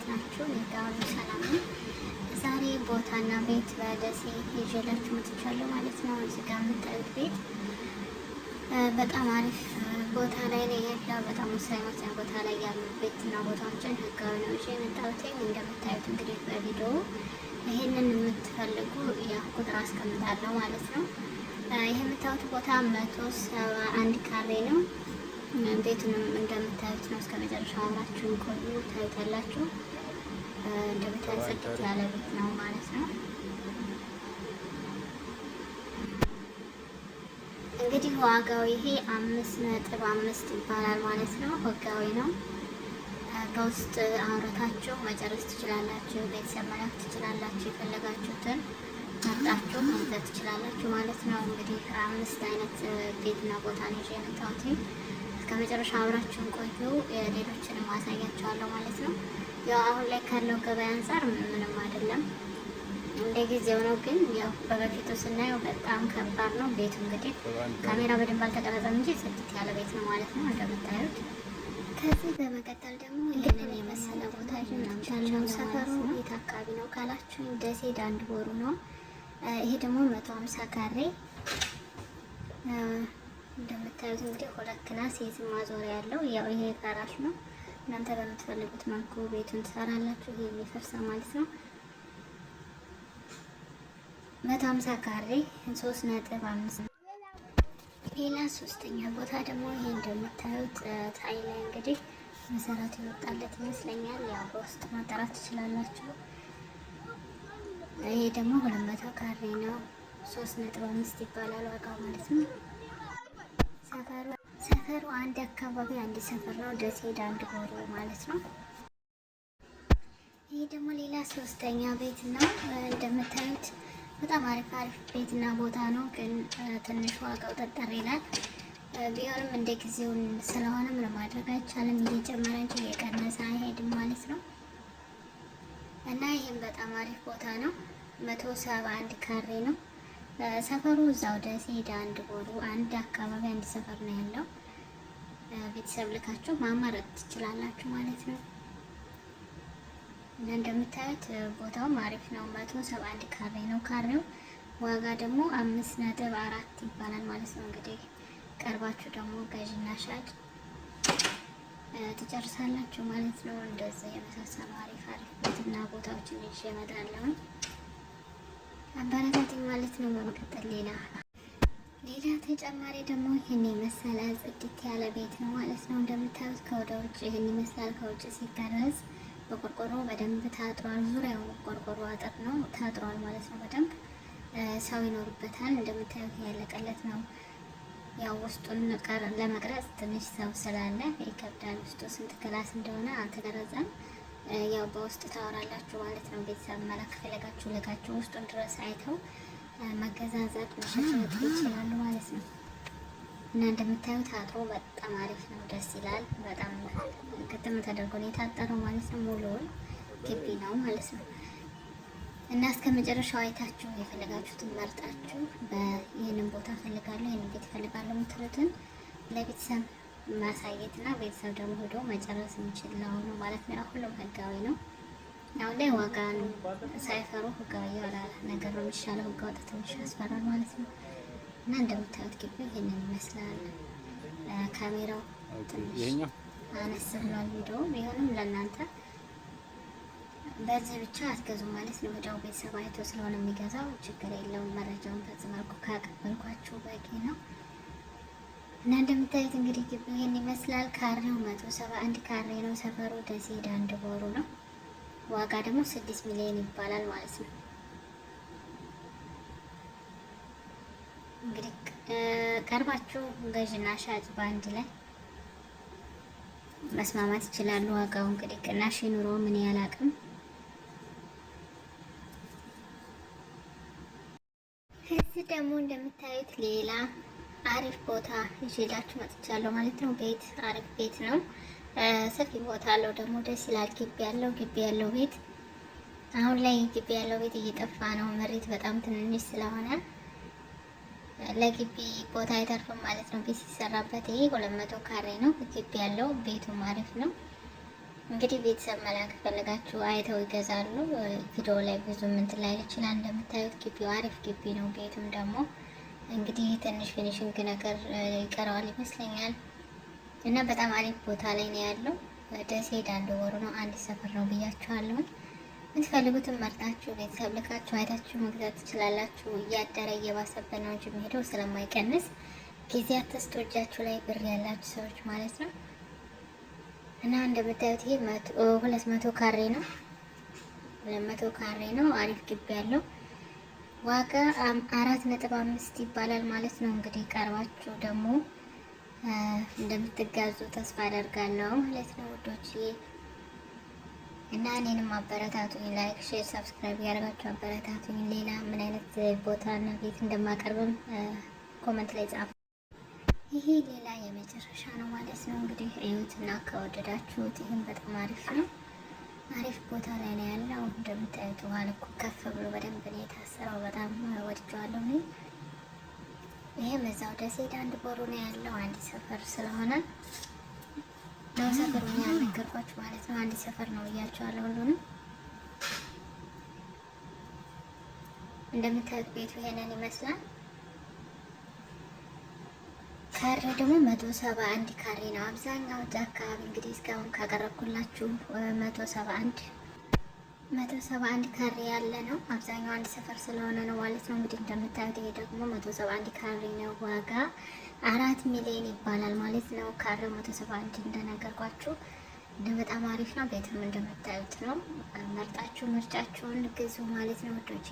ናችሁ? እኔ ጋር ሁሉ ሰላም ነው። ዛሬ ቦታና ቤት በደሴ ይዤላችሁ መጥቻለሁ ማለት ነው። እዚህ ጋር የምታዩት ቤት በጣም አሪፍ ቦታ ላይ ነው ያለው። በጣም ወሳኝ ወሳኝ ቦታ ላይ ያሉ ቤትና ቦታዎችን ህጋዊ ነው ይዤ የመጣሁት። እንደምታዩት እንግዲህ በቪዲዮ ይህንን የምትፈልጉ ያ ቁጥር አስቀምጣለሁ ማለት ነው። ይህ የምታዩት ቦታ 171 ካሬ ነው። ቤቱንም እንደምታዩት ነው። እስከ መጨረሻው አብራችሁን ቆዩ ታዩታላችሁ። እንደምታዩት ጽድት ያለ ቤት ነው ማለት ነው። እንግዲህ ዋጋው ይሄ 5.5 ይባላል ማለት ነው። ህጋዊ ነው። በውስጥ አውርታችሁ መጨረስ ትችላላችሁ። ቤተሰብ መላክ ትችላላችሁ። የፈለጋችሁትን መርጣችሁ መግዛት ትችላላችሁ ማለት ነው። እንግዲህ አምስት አይነት ቤትና ቦታ ነው ይዤ የመጣሁት። እስከ መጨረሻ አብራችሁን ቆዩ። ሌሎችንም አሳያችኋለሁ ማለት ነው። ያው አሁን ላይ ካለው ገበያ አንጻር ምንም አይደለም፣ እንደ ጊዜው ነው። ግን ያው በበፊቱ ስናየው በጣም ከባድ ነው። ቤቱ እንግዲህ ካሜራ በደንብ አልተቀረጸም እንጂ ጽድት ያለ ቤት ነው ማለት ነው እንደምታዩት። ከዚህ በመቀጠል ደግሞ ይህንን የመሰለ ቦታ ይዤ ሰፈሩ የት አካባቢ ነው ካላችሁ ደሴ ዳንድ ቦሩ ነው። ይሄ ደግሞ 150 ካሬ እንደምታዩት እንግዲህ ሁለት class የዝም ማዞሪያ ያለው ያው ይሄ ፈራሽ ነው። እናንተ በምትፈልጉት መልኩ ቤቱን ትሰራላችሁ። ይሄ የሚፈርሳ ማለት ነው። 150 ካሬ 3.5። ሌላ ሶስተኛ ቦታ ደግሞ ይሄ እንደምታዩት ታይ ላይ እንግዲህ መሰረቱ ይወጣለት ይመስለኛል። ያው በውስጥ ማጣራት ትችላላችሁ። ይሄ ደግሞ 200 ካሬ ነው። 3.5 ይባላል ዋጋው ማለት ነው። ሰፈሩ አንድ አካባቢ አንድ ሰፈር ነው። ደሴ ዳንድ ቦሩ ማለት ነው። ይሄ ደግሞ ሌላ ሶስተኛ ቤት ነው። እንደምታዩት በጣም አሪፍ አሪፍ ቤትና ቦታ ነው። ግን ትንሽ ዋጋው ጠጠር ይላል። ቢሆንም እንደ ጊዜውን ስለሆነ ምንም ማድረግ አይቻልም። እየጨመረ እንጂ እየቀነሰ አይሄድም ማለት ነው። እና ይህም በጣም አሪፍ ቦታ ነው። 171 ካሬ ነው። ሰፈሩ እዛው ደሴ ዳንድ ቦሩ አንድ አካባቢ አንድ ሰፈር ነው ያለው። ቤተሰብ ልካችሁ ማማረጥ ትችላላችሁ ማለት ነው። እና እንደምታዩት ቦታውም አሪፍ ነው። 171 ካሬ ነው። ካሬው ዋጋ ደግሞ 5.4 ይባላል ማለት ነው። እንግዲህ ቀርባችሁ ደግሞ ገዥና ሻጭ ትጨርሳላችሁ ማለት ነው። እንደዚህ የመሳሰሉ አሪፍ አሪፍ ቤትና ቦታዎችን ይዤ እመጣለሁ። አበረታትኝ ማለት ነው። በመቀጠል ሌላ ሌላ ተጨማሪ ደግሞ ይህን የመሰለ ጽድት ያለ ቤት ነው ማለት ነው። እንደምታዩት ከወደ ውጭ ይህን ይመስላል። ከውጭ ሲቀረጽ በቆርቆሮ በደንብ ታጥሯል። ዙሪያው ቆርቆሮ አጥር ነው ታጥሯል ማለት ነው። በደንብ ሰው ይኖርበታል። እንደምታዩት ያለቀለት ነው። ያው ውስጡን ለመቅረጽ ትንሽ ሰው ስላለ ይከብዳል። ውስጡ ስንት class እንደሆነ አልተቀረጸም። ያው በውስጥ ታወራላችሁ ማለት ነው። ቤተሰብ መላክ ከፈለጋችሁ ልካችሁ ውስጡን ድረስ አይተው መገዛዛት መሸሸጥ ይችላሉ ማለት ነው። እና እንደምታዩት አጥሮ በጣም አሪፍ ነው፣ ደስ ይላል። በጣም ግጥም ተደርጎ ነው የታጠረው ማለት ነው። ሙሉውን ግቢ ነው ማለት ነው። እና እስከ መጨረሻው አይታችሁ የፈለጋችሁትን መርጣችሁ ይህንን ቦታ ፈልጋለሁ፣ ይህንን ቤት ፈልጋለሁ የምትሉትን ለቤተሰብ ማሳየት እና ቤተሰብ ደግሞ ሄዶ መጨረስ የሚችል ነው ማለት ነው። ሁሉም ህጋዊ ነው። አሁን ላይ ዋጋን ሳይፈሩ ህጋዊ የሆነ ነገር ነው የሚሻለው። ህገ ወጥ ትንሽ ያስፈራል ማለት ነው። እና እንደምታዩት ግቢው ይህንን ይመስላል። ካሜራው ትንሽ አነስ ብሏል ቪዲዮ ቢሆንም ለእናንተ በዚህ ብቻ አትገዙም ማለት ነው። ወዲያው ቤተሰብ አይቶ ስለሆነ የሚገዛው ችግር የለውም። መረጃውን በዚህ መልኩ ካቀበልኳችሁ በቂ ነው። እና እንደምታዩት እንግዲህ ግቢው ይህን ይመስላል። ካሬው 171 ካሬ ነው። ሰፈሩ ደሴ ዳንድ ቦሩ ነው። ዋጋ ደግሞ 6 ሚሊዮን ይባላል ማለት ነው። እንግዲህ ቀርባችሁ ገዥና ሻጭ በአንድ ላይ መስማማት ይችላሉ። ዋጋው እንግዲህ ቅናሽ ኑሮ ምን ያህል አቅም። እዚህ ደግሞ እንደምታዩት ሌላ አሪፍ ቦታ ይዤላችሁ መጥቻለሁ ማለት ነው። ቤት አሪፍ ቤት ነው። ሰፊ ቦታ አለው ደግሞ ደስ ይላል። ግቢ ያለው ቤት አሁን ላይ ግቢ ያለው ቤት እየጠፋ ነው። መሬት በጣም ትንንሽ ስለሆነ ለግቢ ቦታ አይተርፍም ማለት ነው። ቤት ሲሰራበት ይሄ 200 ካሬ ነው። ግቢ ያለው ቤቱም አሪፍ ነው። እንግዲህ ቤተሰብ መላክ ፈልጋችሁ አይተው ይገዛሉ። ቪዲዮ ላይ ብዙ እንትን ላይል ይችላል። እንደምታዩት ግቢው አሪፍ ግቢ ነው። ቤቱም ደግሞ እንግዲህ ትንሽ finishing ነገር ይቀረዋል ይመስለኛል። እና በጣም አሪፍ ቦታ ላይ ነው ያለው። ደሴ ዳንዶ ወሩ ነው፣ አንድ ሰፈር ነው ብያችኋለሁ። የምትፈልጉትን መርጣችሁ ቤተሰብ ልካችሁ አይታችሁ መግዛት ትችላላችሁ። እያደረ እየባሰበት ነው እንጂ የሚሄደው ስለማይቀንስ ጊዜ አትስጡ፣ እጃችሁ ላይ ብር ያላችሁ ሰዎች ማለት ነው። እና እንደምታዩት ይሄ 200 ካሬ ነው። 200 ካሬ ነው። አሪፍ ግቢ ያለው ዋጋ 4.5 ይባላል ማለት ነው። እንግዲህ ቀርባችሁ ደግሞ እንደምትጋዙ ተስፋ አደርጋለሁ ማለት ነው ውዶች። እና እኔንም አበረታቱኝ። Like፣ share፣ subscribe ያደርጋችሁ አበረታቱኝ። ሌላ ምን አይነት ቦታ እና ቤት እንደማቀርብም comment ላይ ጻፉ። ይሄ ሌላ የመጨረሻ ነው ማለት ነው። እንግዲህ እዩትና ከወደዳችሁት ይህም በጣም አሪፍ ነው። አሪፍ ቦታ ላይ ነው ያለው። እንደምታዩት ውሃ ልኩ ከፍ ብሎ በደንብ ነው የታሰረው። በጣም ወድጀዋለሁ እኔ። ይሄም እዛው ደሴ ዳንድ ቦሩ ነው ያለው። አንድ ሰፈር ስለሆነ ነው ሰፈር ነው ያልነገርኳችሁ ማለት ነው። አንድ ሰፈር ነው እያቸዋለሁ ሁሉንም። እንደምታዩት ቤቱ ይሄንን ይመስላል። ካሬው ደግሞ 171 ካሬ ነው። አብዛኛው አካባቢ እንግዲህ እስካሁን ካቀረብኩላችሁ 171 ካሬ ያለ ነው። አብዛኛው አንድ ሰፈር ስለሆነ ነው ማለት ነው። እንግዲህ እንደምታዩት ይሄ ደግሞ 171 ካሬ ነው። ዋጋ 4 ሚሊዮን ይባላል ማለት ነው። ካሬው 171 እንደነገርኳችሁ እና በጣም አሪፍ ነው። ቤትም እንደምታዩት ነው። መርጣችሁ ምርጫችሁን ግዙ ማለት ነው ውዶቼ።